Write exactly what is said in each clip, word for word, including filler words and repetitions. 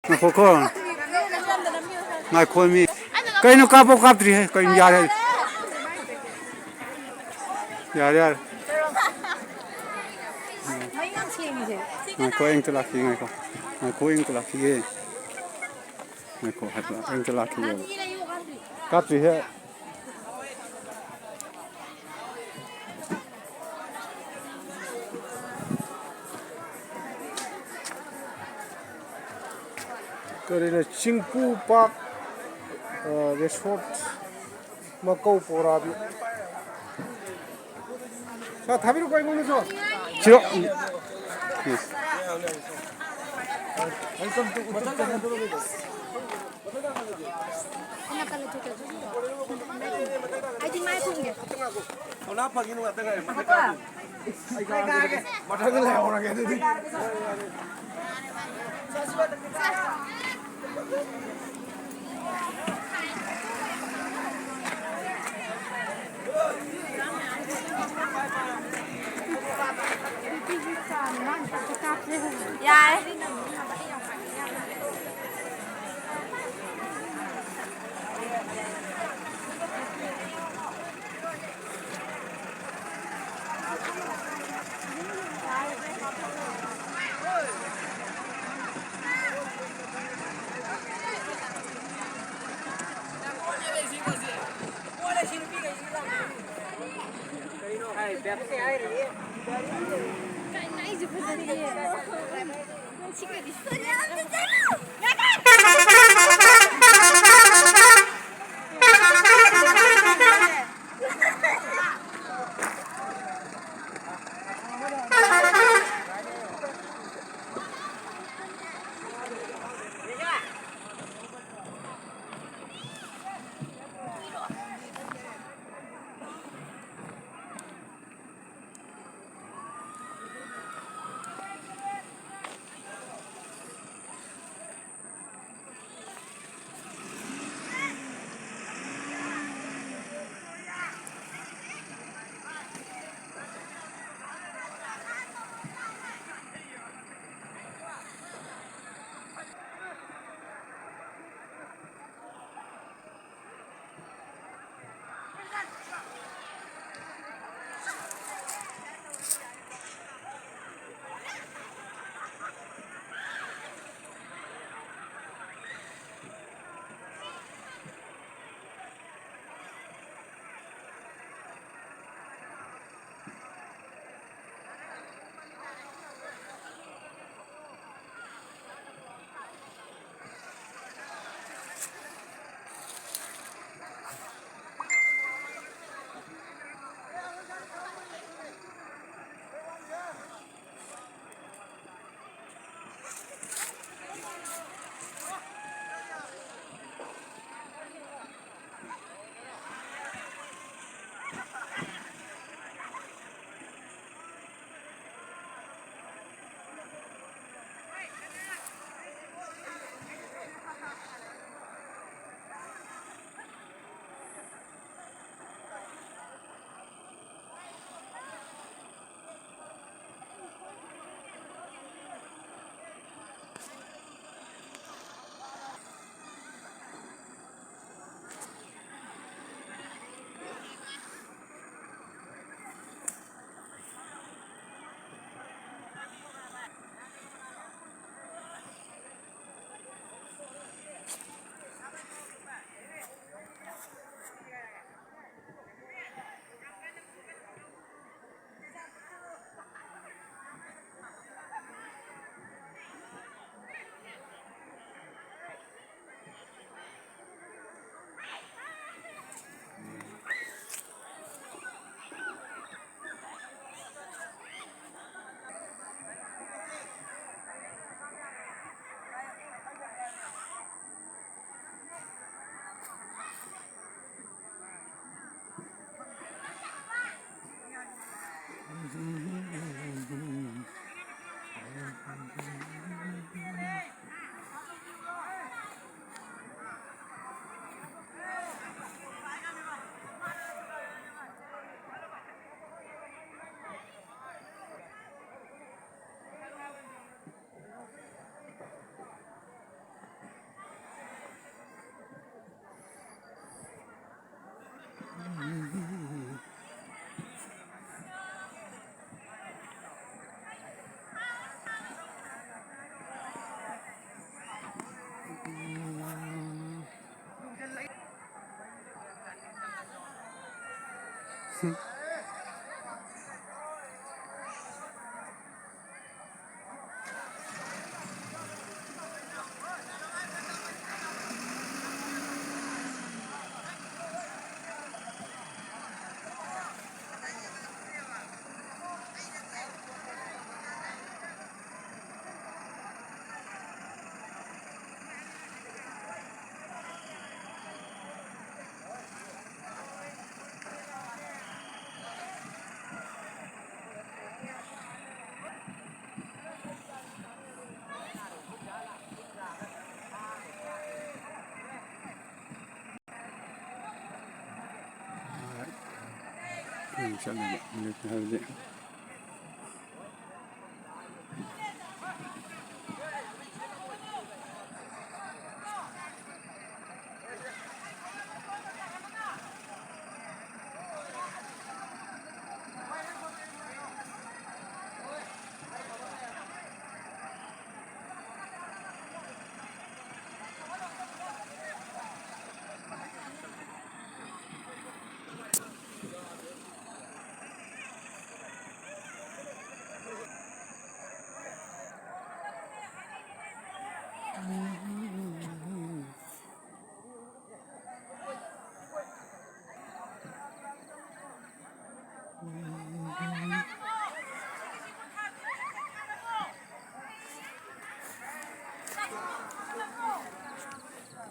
ꯉꯥꯏꯈꯣꯀꯣ꯫ ꯉꯥꯏꯈꯣ ꯃꯤ꯫ ꯀꯩꯅꯣ ꯀꯥꯞꯄꯣ ꯀꯥꯞꯇ꯭ꯔꯤꯍꯦ꯫ ꯀꯩꯅꯣ ꯌꯥꯔꯦ꯫ ꯌꯥꯔꯦ, ꯌꯥꯔꯦ꯫ ꯃꯩ ꯌꯥꯝ ꯁꯦꯡꯉꯤꯁꯦ꯫ ꯉꯥꯏꯈꯣ, ꯑꯩ ꯑꯝꯇ ꯂꯥꯛꯈꯤꯒꯦ, ꯉꯥꯏꯈꯣ꯫ ꯉꯥꯏꯈꯣ, ꯑꯩ ꯑꯝꯇ ꯂꯥꯛꯈꯤꯒꯦ꯫ ꯉꯥꯏꯈꯣ ꯍꯥꯏꯕ, ꯑꯩ ꯑꯝꯇ ꯂꯥꯛꯈꯤꯒꯦꯕ꯫ ꯀꯥꯞꯇ꯭ꯔꯤꯍꯦ꯫ ꯀꯔꯤꯅꯣ, ꯆꯤꯡꯄꯨ ꯄꯥꯛ, ꯑ, ꯔꯦꯁꯣꯔꯠ ꯃꯀꯧ ꯄꯣꯔꯥꯕꯤ꯫ ꯁꯥ ꯊꯥꯕꯤꯔꯨꯀꯣ ꯑꯩꯉꯣꯟꯗꯁꯨ꯫ ꯁꯤꯔꯣ꯫ ꯑꯩꯗꯤ ꯃꯥꯏ ꯈꯨꯝꯒꯦ꯫ ꯃꯊꯪꯗ ꯂꯩꯍꯧꯔꯒꯦ ꯑꯗꯨꯗꯤ꯫ ꯌꯥꯔꯦ꯫ ꯆꯠꯂꯦꯕ ꯍꯧꯖꯤꯛꯇꯤ ꯍꯥꯏꯕꯗꯤ꯫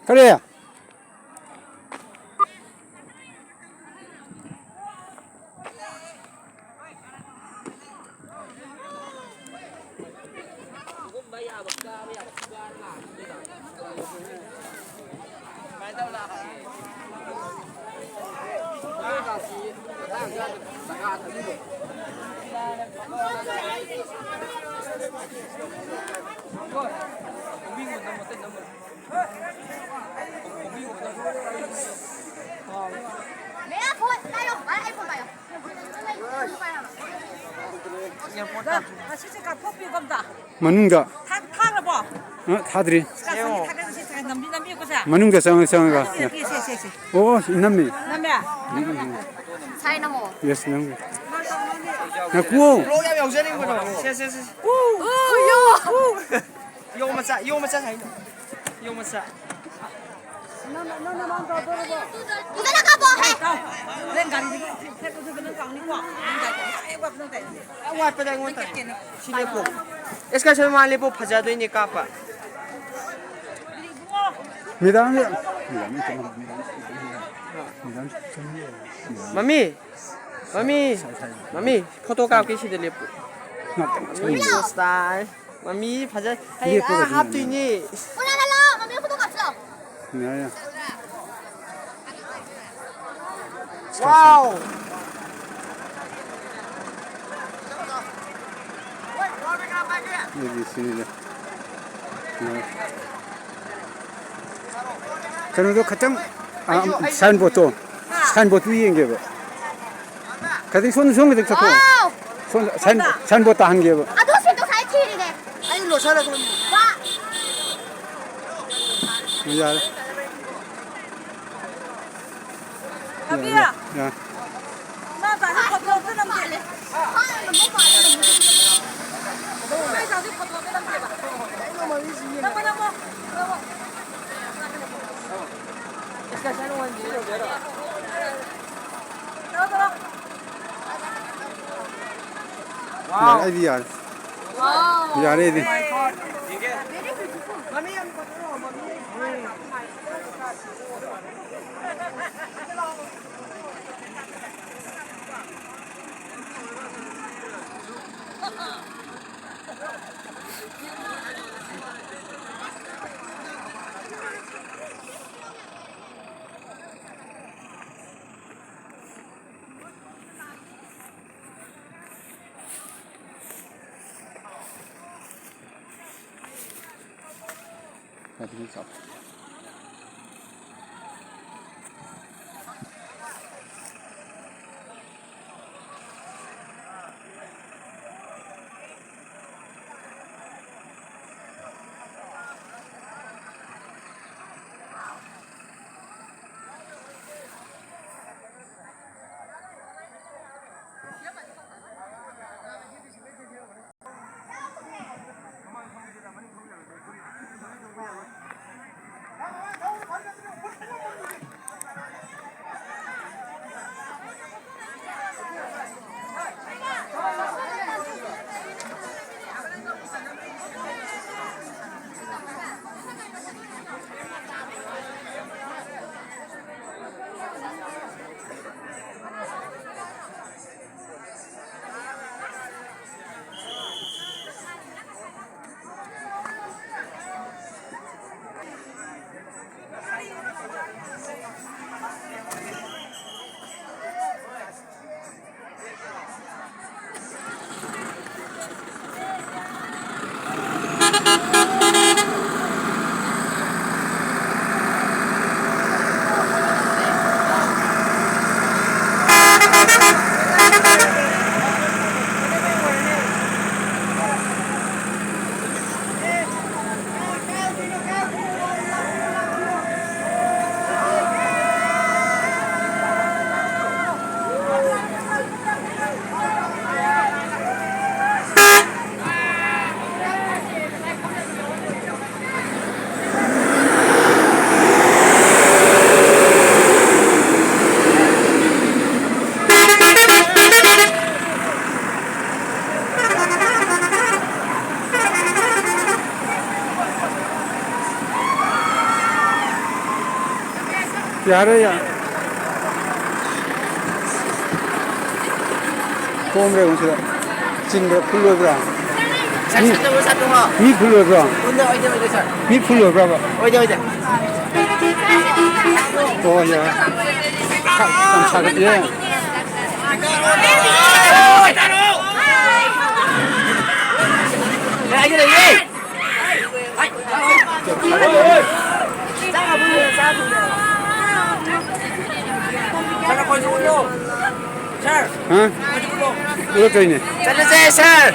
ꯀꯔꯤ? मेरा फोन लायो, अरे iPhone लायो। ꯑꯁꯤꯁꯦ ꯀꯥꯞꯊꯣꯛꯄꯤꯌꯨ ꯑꯝꯇ꯫ ꯃꯅꯨꯡꯗ꯫ ꯊꯥ-, ꯊꯥꯈ꯭ꯔꯕꯣ? ꯑ, ꯊꯥꯗ꯭ꯔꯤ꯫ ꯁꯤ ꯀꯥꯞꯊꯣꯛꯄꯤ-, ꯊꯥꯒꯠꯂꯁꯤ, ꯊꯥꯒꯠ-, ꯅꯝꯕꯤ-, ꯅꯝꯕꯤꯌꯨꯀꯣ ꯁꯦ꯫ ꯃꯅꯨꯡꯗ ꯆꯪꯉ-, ꯆꯪꯉꯒ꯫ ꯁꯦ, ꯁꯦ, ꯁꯦ, ꯁꯦ꯫ ꯑꯣ, ꯁꯤ ꯅꯝꯃꯤ꯫ ꯅꯝꯃꯦ? ꯎꯝ, ꯎꯝ, ꯎꯝ꯫ ꯁꯥꯏ ꯅꯝꯃꯣ꯫ Yes, ꯅꯝꯒꯦ꯫ ꯉꯥꯏꯈꯨꯋꯣ꯫ ꯕ꯭ꯂꯣꯛ ꯌꯥꯝ ꯌꯥꯎꯖꯅꯤꯡꯕꯗꯣ꯫ ꯁꯦ, ꯁꯦ, ꯁꯦ꯫ ꯎ, ꯎ, ꯌꯣ꯫ ꯌꯣ ꯃꯆꯥ, ꯌꯣ ꯃꯆꯥ ꯁꯥꯏꯅꯣ꯫ ꯌꯣ ꯃꯆꯥ꯫ ꯐꯖꯅ ꯀꯥꯞꯄꯣ, ꯍꯦ꯫ ꯍꯣꯔꯦꯟ ꯒꯥꯔꯤꯗꯒꯤ ꯊꯦꯠꯄꯗꯨꯗ ꯅꯪ ꯀꯥꯎꯅꯤꯀꯣ꯫ ꯅꯪ ꯒꯥꯔꯤ ꯌꯥꯝ ꯋꯥꯠꯄꯗ ꯑꯩꯉꯣꯟꯗ ꯇꯥꯏ꯫ ꯁꯤ ꯂꯦꯞꯄꯣ꯫ Excursion ꯃꯥ ꯂꯦꯞꯄꯣ, ꯐꯖꯗꯣꯏꯅꯦ ꯀꯥꯞꯄ꯫ ꯃꯦꯗꯥꯝꯁꯦ, ꯃꯦꯗꯥꯝ ꯆꯪꯉꯝꯃꯣ, ꯃꯦꯗꯥꯝ ꯆꯪꯉꯝꯃꯣ꯫ ꯃꯃꯤ, ꯃꯃꯤ, ꯃꯃꯤ, ꯐꯣꯇꯣ ꯀꯥꯞꯀꯦ ꯁꯤꯗ ꯂꯦꯞꯄꯨ꯫ ꯉꯥꯛꯇꯪ ꯃꯃꯤ, ꯆꯪꯉꯝꯃꯣ꯫ ꯁ꯭ꯇꯥꯏꯜ꯫ ꯃꯃꯤ ꯐꯖ-, ꯍꯌꯦꯡ ꯂꯦꯞꯄꯒ ꯑꯥ ꯑꯗꯨꯝ ꯍꯥꯞꯇꯣꯏꯅꯦ꯫ ꯌꯦꯡꯉꯣ꯫ ꯌꯥꯔꯦ, ꯌꯥꯔꯦ꯫ Wow! ꯑꯗꯨꯗꯤ ꯁꯤꯅꯤꯗ꯫ ꯎꯝ꯫ ꯀꯩꯅꯣꯗꯣ ꯈꯤꯇꯪ, ꯑ, ꯁꯥꯏꯟ ꯕꯣꯔꯗꯇꯣ, ꯁꯥꯏꯟ ꯕꯣꯔꯗꯇꯨ ꯌꯦꯡꯒꯦꯕ꯫ ꯈꯤꯇꯪ ꯁꯣꯝꯗ, ꯁꯣꯝ ꯈꯤꯇꯪ ꯆꯠꯊꯣꯛꯑꯣ꯫ ꯋꯥꯎ! ꯁꯣꯝꯗ ꯁꯥꯏꯟ, ꯁꯥꯏꯟ ꯕꯣꯔꯗ ꯇꯥꯍꯟꯒꯦꯕ꯫ ꯑꯗꯣ ꯁꯤ ꯉꯁꯥꯏ ꯊꯤꯔꯤꯅꯦ꯫ ꯑꯩ ꯂꯣꯏꯁꯜꯂꯒꯦ꯫ ꯋꯥ! ꯌꯥꯔꯦ꯫ ꯌꯥꯔꯦ, ꯌꯥꯔꯦ꯫ ꯏꯃꯥ ꯏꯄꯥꯁꯦ ꯐꯣꯇꯣ ꯑꯝꯇ ꯅꯝꯒꯦ꯫ ꯏꯃꯥ ꯏꯄꯥꯁꯦ ꯐꯣꯇꯣ ꯑꯝꯇ ꯅꯝꯒꯦꯕ꯫ ꯅꯝꯃꯣ, ꯅꯝꯃꯣ, ꯅꯝꯃꯣ꯫ ꯇꯧꯔꯣ, ꯇꯧꯔꯣ꯫ ꯌꯥꯔꯦ, ꯑꯩꯗꯤ ꯌꯥꯔꯦ꯫ ꯋꯥꯎ꯫ ꯌꯥꯔꯦ ꯑꯩꯗꯤ꯫ ꯌꯦꯡꯒꯦ꯫ ꯌꯥꯔꯦ, ꯌꯥꯔꯦ꯫ ꯀꯣꯝꯔꯦ ꯑꯃꯨꯛꯁꯤꯗ꯫ ꯆꯤꯟꯕ꯭ꯔꯥ, ꯐꯨꯜ ꯑꯣꯏꯕ꯭ꯔꯥ? ꯁꯠ, ꯃꯤ, ꯁꯠ ꯇꯧꯔꯣ, ꯁꯠ ꯇꯧꯔꯣ꯫ ꯃꯤ ꯐꯨꯜ ꯑꯣꯏꯕ꯭ꯔꯣ? ꯑꯣꯏꯗꯦ, ꯑꯣꯏꯗꯦ, ꯑꯣꯏꯗꯦ, ꯁꯥꯔ꯫ ꯃꯤ ꯐꯨꯜ ꯑꯣꯏꯕ꯭ꯔꯕ? ꯑꯣꯏꯗꯦ, ꯑꯣꯏꯗꯦ꯫ ꯑꯣ, ꯌꯥꯔꯦ꯫ ꯁꯥ-, ꯌꯥꯝ ꯁꯥꯒꯠꯂꯦ꯫ ꯂꯩꯌꯦ, ꯂꯩꯌꯦ꯫ ꯍꯥ? ꯎꯠꯂꯛꯇꯣꯏꯅꯦ꯫ ꯆꯠꯂꯁꯦ, ꯁꯥꯔ꯫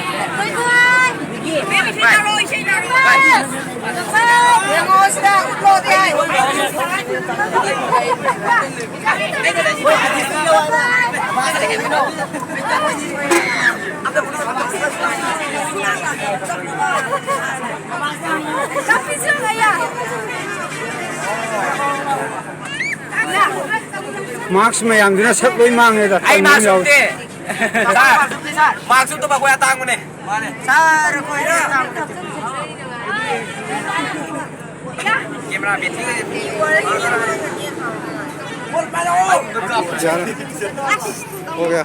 ꯃꯥꯛꯁ ꯃꯌꯥꯝꯗꯨꯅ ꯁꯛ ꯂꯣꯏ ꯃꯥꯡꯉꯦꯗ꯫ ꯑꯩ ꯃꯥꯛꯁ ꯎꯞꯇꯦ꯫ ꯁꯥꯔ, ꯃꯥꯛꯁ ꯎꯞꯇꯕ ꯑꯩꯈꯣꯏ ꯑꯇꯥꯡꯕꯅꯦ꯫ ꯃꯥꯅꯦ꯫ ꯁꯥꯔ, ꯑꯩꯈꯣꯏ ꯑꯇꯥꯡꯕ꯫ ꯀꯦꯃꯦꯔꯥ ꯕꯦꯇ꯭ꯔꯤꯒꯁꯦ꯫ ꯌꯥꯔꯦ꯫ ꯍꯣ ꯒꯌꯥ꯫